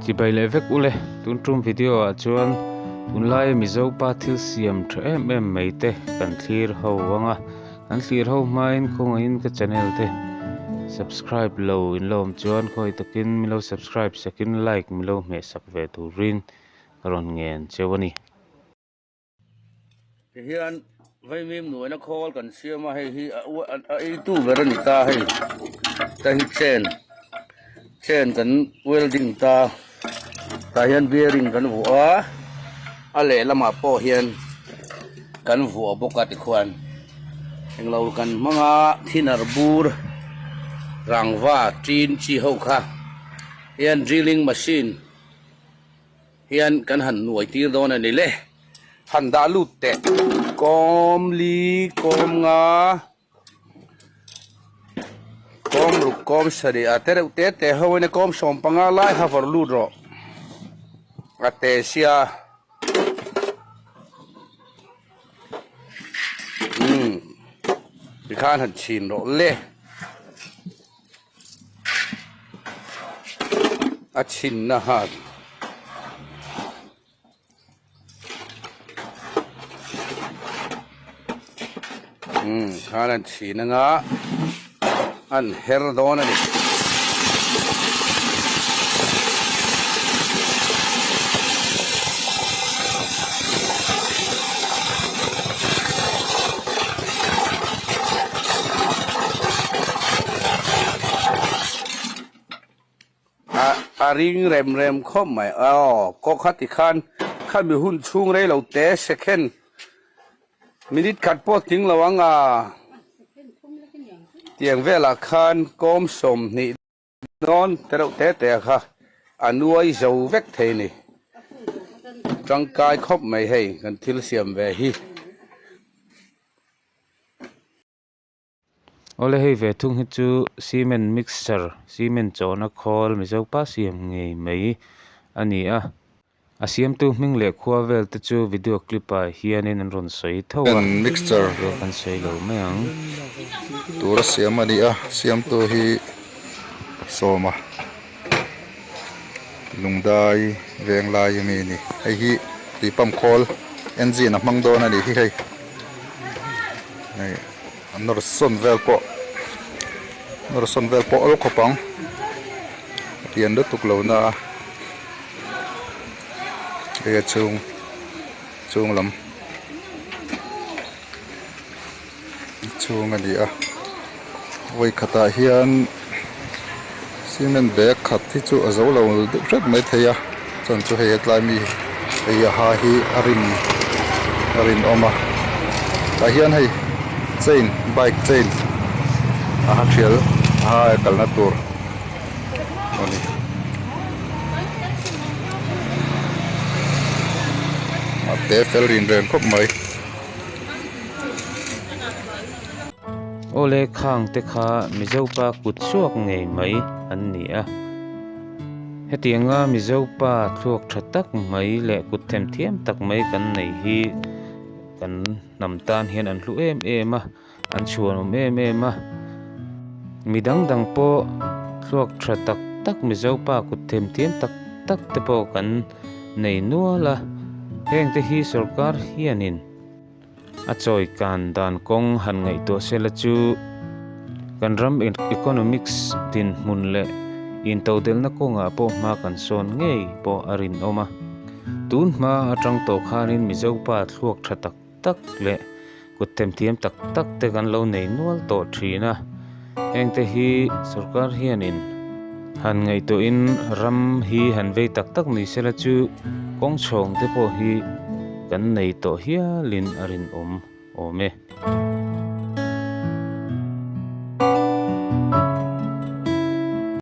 Chibai leh vek ule, tun tum video ah chuan tunlaia Mizo pa thil siam tha em em mai te kan thlir ho ang a, kan thlir ho hmain khawngaihin ka channel te subscribe lo in la awm chuan khawi takin min lo subscribe sakin like min lo hmeh sak ve turin ka rawn ngen cheu a ni. Tihian vaimim nuaina khawl kan siam a hei hi a eitu ber a ni ta hei ta hi chain chain kan welding ta tah hian bearing kan vuah a a lehlamah pawh hian kan vuah bawk a tikhuan englo kan hmang a thinner bur rangva tin chi ho kha hian drilling machine. Hian kan han nuai tir dawn a ni le. Han dah lut teh. Kawm li kawm nga kawm ruk kawm sarih a te reuh te te ho in a kawm 15 lai kha vawrh lut rawh a te sia umm tikhan han chhin rawh le. A chhinna han umm khan an chhin anga an her dawn a ni. A ring rem rem khawp mai aw kawk kha tikhan khami hun chhung rei lo te second minute khat pawh tling lo ang a tiang velah khan kawm 20 Dawn te reuh te te kha a nuai zo vek thei ni. Tangkai khawp mai hei kan thil siam ve hi. Awle hei ve thung hi chu cement mixer cement chawhna khawl Mizo pa siam ngei mai a ni a. A siamtu hming leh khua vel te chu video clip ah hianin an rawn sawi tho a, Mixture ro kan sawi lo mai ang. Tura siam a ni a, siamtu hi sawma lungdai veng lai ami a ni. Hei hi tui pump khawl engine a hmang dawn a ni hi hei. Hei a nawr sawn vel pawh nawr sawn vel pawh awl khawp ang a pian lutuk lo na a. Hei a chhung chhung lam chhung a ni a vawi khatah hian cement bag khat hi chu a zo lo deuh hret mai thei a chuan chu hei hetlai mi hei a ha hi a rin a rinawm a tah hian hei chain bike chain a ha thial a ha kalna tur a ni. A te fel rin reng khawp mai. Awle khang te kha Mizo pa kut chhuak ngei mai an ni a. Hetianga Mizo pa thluak tha tak mai leh kut themthiam tak mai kan nei hi kan hnam tan hian an hlu em em a. An chhuanawm em em a, mi dang dang pawh thluak tha tak tak Mizo pa kut themthiam tak tak te pawh kan nei nual a, heng te hi sorkar hianin a chawi kan dan kawng han ngaihtuah sela chu kan ram economics dinhmun leh intodelhna kawngah pawh hma kan sawn ngei pawh a rinawm a, tun hma atang tawh khanin Mizo pa thluak tha tak tak leh kut themthiam tak tak te kan lo nei nual tawh thin a, hengte hi sorkar hianin han ngaihtuahin ram hi han vei tak tak ni sela chu kawng chhawng te pawh hi kan nei tawh hialin a rinawm awm e.